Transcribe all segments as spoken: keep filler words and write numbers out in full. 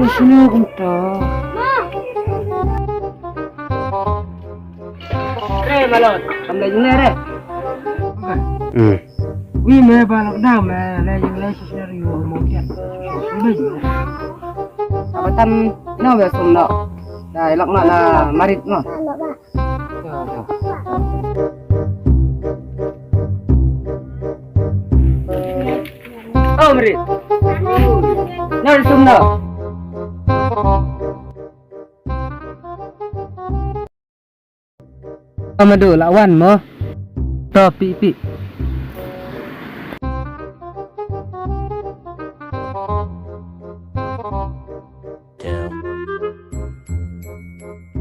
Sino kumta? Re, Malot. Kam leh jingleh re. Hmm. Wi me ba lok da me leh jingleh shisha ri mo mo kian. Aba tam no be sum no. Da lok no na marit no. Oh, marit. No sum no. Amadu, la wan mo. To, pi, pi.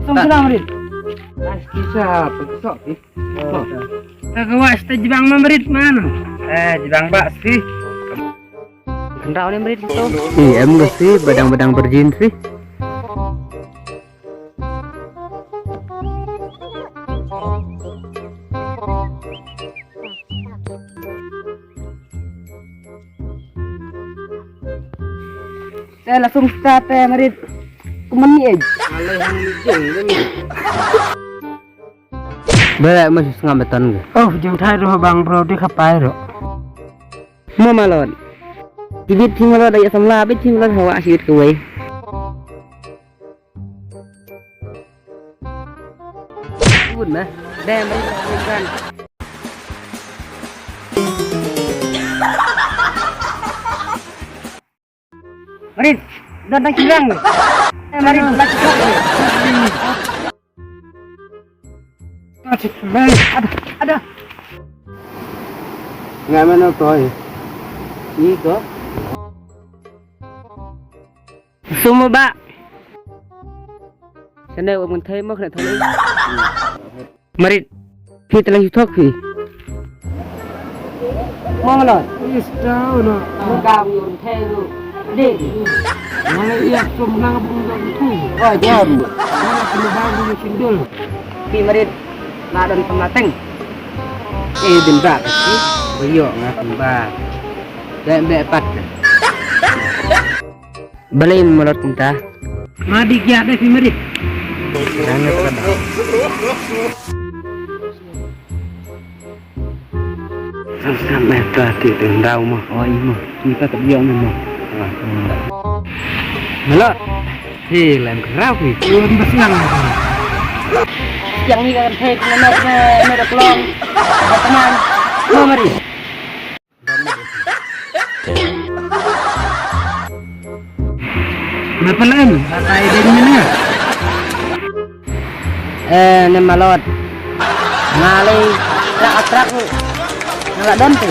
Song sila, marit. Asti sa, sok, pi. Mo. Ka wa sta jibang ma marit man. Eh, jibang ba sti. Kendraw ne marit to. Eh, em ga sti, badang-badang virgin sti. Te la sum sta te marit. Kuman ni ej. Bele ma sngam beton ge. Oh, jing thai ro bang bro di khapai ro. Mo Malot. Jibit thing Malot da ya samla bit thing Malot hawa sibit kawei. Bun na. Dem ri kan. Marit, don tang kirang. Eh, Marit, lagi kirang. Ada, ada. Nga mano toy. Ni ko. Sum ba. Sana wa mun thai mo khna thai. Marit, phi tlang hi thok phi. Mo Malot. Ista uno. Mo ga wi un the ru. De. Mana iya sum nang bung ga tu. Oh, jam. Mana kena bang bung sindul. Phi marit. Na don pam na teng. Eh, din ba ka si. Ko yo nga pam ba. Be be pat. Balei Malot kumta? Ma di kya de phi marit. Rang ne kada. Sam sam me ta ti de ndau mo. Oh, imo. Ni ta ta biang mo. Malot. He lem kerap ni. Belum bersenang. Yang ni kan he kena nak nak nak dah pulang. Dah tenang. Mo marit. Me pala em, ba tai deng mena. Eh, ne Malot. Nga lei trak trak. Nga la don tu.